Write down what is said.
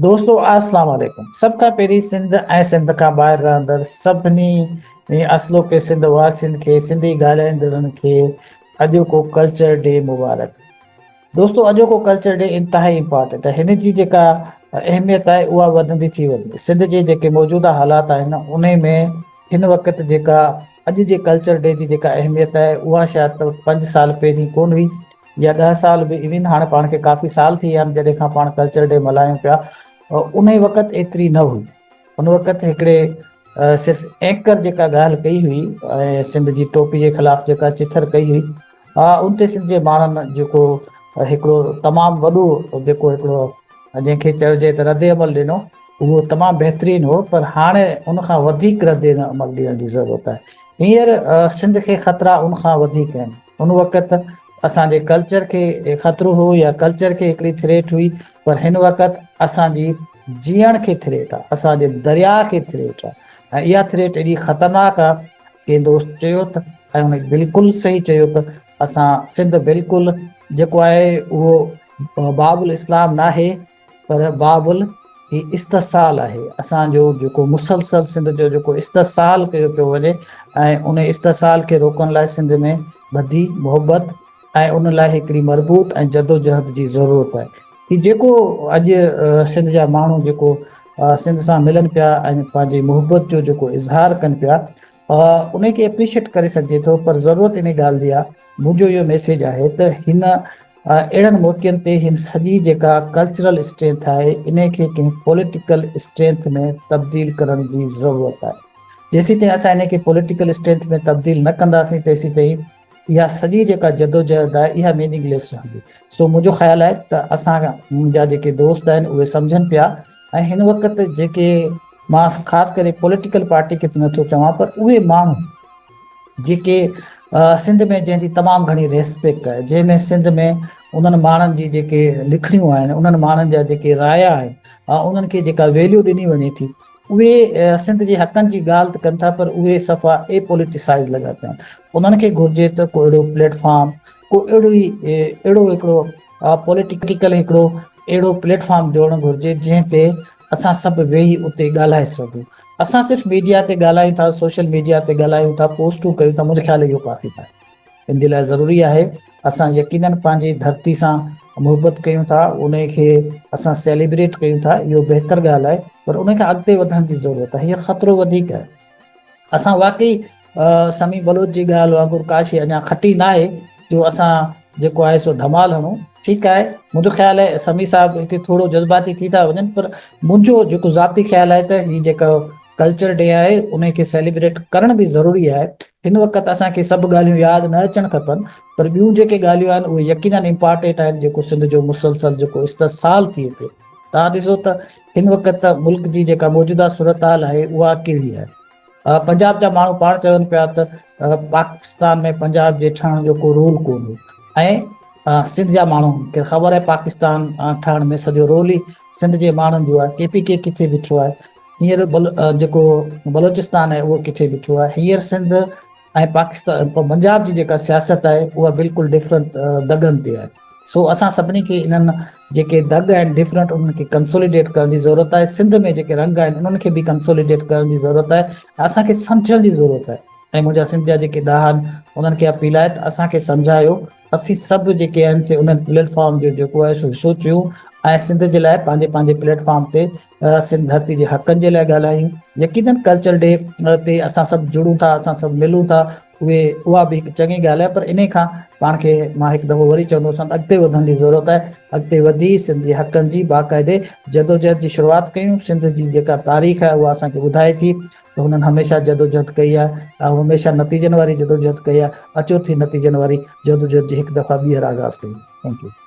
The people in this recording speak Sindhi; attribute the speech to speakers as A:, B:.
A: دوستو السلام عليڪم سڀ کان پهرين سنڌ ۽ سنڌ کان ٻاهر رهندڙ سڀني اصلوڪي سنڌ واسين کي سنڌي ڳالهائيندڙن کي اڄوڪو ڪلچر ڊي مبارڪ دوستو اڄوڪو ڪلچر ڊي انتهائي امپارٽنٽ آهي هن جي جيڪا اهميت آهي اها وڌندي ٿي وڃي سنڌ جي جيڪي موجوده حالات آهن انهي ۾ هن وقت جيڪا اڄ جي ڪلچر ڊي جي جيڪا اهميت آهي اها شايد ته پنج سال پهرين ڪونه هئي يا ڏهه سال به ايون هاڻي پاڻ کي ڪافي سال ٿي ويا آهن جڏهن کان پاڻ ڪلچر ڊي ملهايون پيا انهي وقت ايتري نه هئي ان وقت هڪڙي صرف اينڪر جيڪا ڳالهه ڪئي هئي ۽ سنڌ جي ٽوپي جي خلاف جيڪا چٿر ڪئي هئي ان تي سنڌ جي ماڻهن جيڪو هڪڙو تمام وڏو جيڪو هڪڙو جنهن کي چئجي ته رد عمل ڏنو اهو تمام بهترين هو پر هاڻي ان کان وڌيڪ رد عمل ڏيڻ جي ضرورت آهي هينئر سنڌ کي خطرا ان کان وڌيڪ آهن ان وقت اسان جي ڪلچر کي خطرو هو يا ڪلچر کي هڪڙي ٿريٽ هئي پر هن وقت اسان جي جيئڻ کي ٿريٽ آهي اسان جي درياء کي ٿريٽ آهي ۽ اها ٿريٽ ايڏي خطرناڪ آهي ڪنهن دوست چيو ته ۽ ان بلڪل صحيح چيو ته اسان سنڌ بلڪل جيڪو آهي اهو باب الاسلام ناهي پر بابل هي استحصال آهي اسان جو جيڪو مسلسل سنڌ جو جيڪو استحصال ڪيو پيو وڃي ۽ ان استحصال کي روڪڻ لاء سنڌ ۾ ٻڌي محبت ۽ ان لاء هڪڙي مربوط ۽ جدوجهد جي ضرورت آهي هي جيڪو اڄ سنڌ جا ماڻهو جيڪو سنڌ سان ملن پيا ۽ پنهنجي محبت جو جيڪو اظهار ڪن پيا ان کي اپريشيٽ ڪري سگهجي ٿو پر ضرورت ان ڳالهه جي آهي منهنجو اهو ميسيج آهي ته هن اهڙن موقعن تي هن سڄي جيڪا ڪلچرل اسٽرينٿ آهي انهي کي ڪنهن پوليٽيڪل اسٽرينٿ ۾ تبديل ڪرڻ جي ضرورت آهي. جيسيتائين اسان انهي کي پوليٽيڪل اسٽرينٿ ۾ تبديل نه ڪنداسين تيسيتائين اها سڄي جيڪا جدوجهد آهي اها ميننگ ليس رهندي. سو منهنجو خيال آهي ته اسان جا جيڪي دوست آهن اهي سمجهن پيا ۽ هن وقت جيڪي مان خاص ڪري پوليٽيڪل پارٽي کي ته نٿو چوان پر اهي ماڻهو جيڪي سنڌ ۾ جنهن جي تمام گهڻي ريسپيڪٽ آهي جنهن ۾ سنڌ ۾ انهن ماڻهن جي جيڪي لکڻيون آهن انهن ماڻهن جا جيڪي رايا آهن انهن کي جيڪا ويليو ڏني وڃي ٿي اهي سنڌ جي حقن جي ڳالهه ته ڪن ٿا پر اهي صفا اي پوليٽيسائز لڳا پيا آهن انهن کي گهرجي ته ڪو اهڙو پليٽ فارم ڪو اهڙو ئي اهڙو هڪڙو پوليٽيڪل هڪڙو اهڙو پليٽ فارم جوڙڻ گهرجي جنهن تي اسان سڀ ويهي اتي ڳالهائي سگهون. اسان صرف ميڊيا تي ڳالهايون ٿا، سوشل ميڊيا تي ڳالهايون ٿا، پوسٽون ڪيون ٿا، منهنجي خيال اهو ڪافي ناهي. ان جي لاء ضروري آهي اسان يقينن پنهنجي ڌرتي سان محبت ڪيون ٿا، ان کي اسان سيليبريٽ ڪيون ٿا، اهو بهتر ڳالهه آهي پر ان کان اڳتي وڌڻ جي ضرورت آهي. هينئر خطرو وڌيڪ آهي. اسان واقعي سميع بلوچ جي ڳالهه وانگر ڪا شيء اڃا کٽي ناهي جو اسان جيڪو آهي سو ڌمال هڻون. ٺيڪ آهي منهنجو خيال آهي سميع صاحب هتي ٿورو جذباتي ٿي ٿا وڃن پر منهنجو جيڪو ذاتي خيال آهي ته هي جيڪو ڪلچر ڊي آهي ان کي سيليبريٽ ڪرڻ به ضروري آهي. هن وقت اسان کي سڀ ڳالهيون ياد نه اچڻ کپن پر ٻيون جيڪي ڳالهيون آهن اهي يقينن امپارٽينٽ آهن جيڪو سنڌ جو مسلسل جيڪو استحصال ٿئي پيو. توهان ڏسو ته هن وقت ملڪ جي جيڪا موجوده صورتحال آهي اها ڪهڙي آهي؟ پنجاب جا ماڻهو پاڻ چون پيا ته پاڪستان ۾ پنجاب جي ٺهڻ جو ڪو رول ڪونهي ۽ سنڌ جا ماڻهو کي خبر آهي پاڪستان ٺهڻ ۾ سڄو رول ئي سنڌ جي ماڻهن جو آهي ڪي پي ڪي ڪٿي بيٺو آهي هينئر جيڪو بلوچستان آهي اهو ڪٿي بيٺو آهي هينئر سنڌ ۽ پاڪستان پنجاب جي جيڪا سياست آهي اها بلڪل ڊفرنٽ دڳن تي آهي سو اسان سڀني کي انهن جيڪي دڳ آهن ڊفرنٽ انهن کي ڪنسوليڊيٽ ڪرڻ جي ضرورت آهي سنڌ ۾ جيڪي رنگ آهن انهن کي به ڪنسوليڊيٽ ڪرڻ جي ضرورت آهي اسان کي سمجهڻ جي ضرورت آهي ۽ منهنجا سنڌ جا جيڪي ڏاها آهن انهن کي اپيل آهي ته اسان کي سمجهايو اسين سڀ جيڪي آهن سي انهن پليٽ فارم جو جيڪو آهي سو حصو ٿيون ۽ سنڌ جي لاء پنهنجي پنهنجي پليٽ فارم تي سنڌ ڌرتي جي حقن جي لاء ڳالهايون يقينن ڪلچر ڊي تي اسان سڀ جڙون ٿا اسان سڀ ملون ٿا اهي اها به هڪ چڱي ڳالهه آهي پر انهي کان پاڻ کي مان هڪ دفعو وري چوندو سان اڳتي وڌڻ جي ضرورت آهي اڳتي وڌي سنڌ جي حقن جي باقاعدي جدوجهد جي شروعات ڪيون سنڌ جي جيڪا تاريخ آهي اها اسان کي ٻڌائي ٿي ته هنن هميشه جدوجهد ڪئي آهي ۽ هميشه نتيجن واري جدوجهد ڪئي آهي اچو ٿي نتيجن واري جدوجهد جي هڪ دفعا ٻيهر آغاز ڪيون thank you.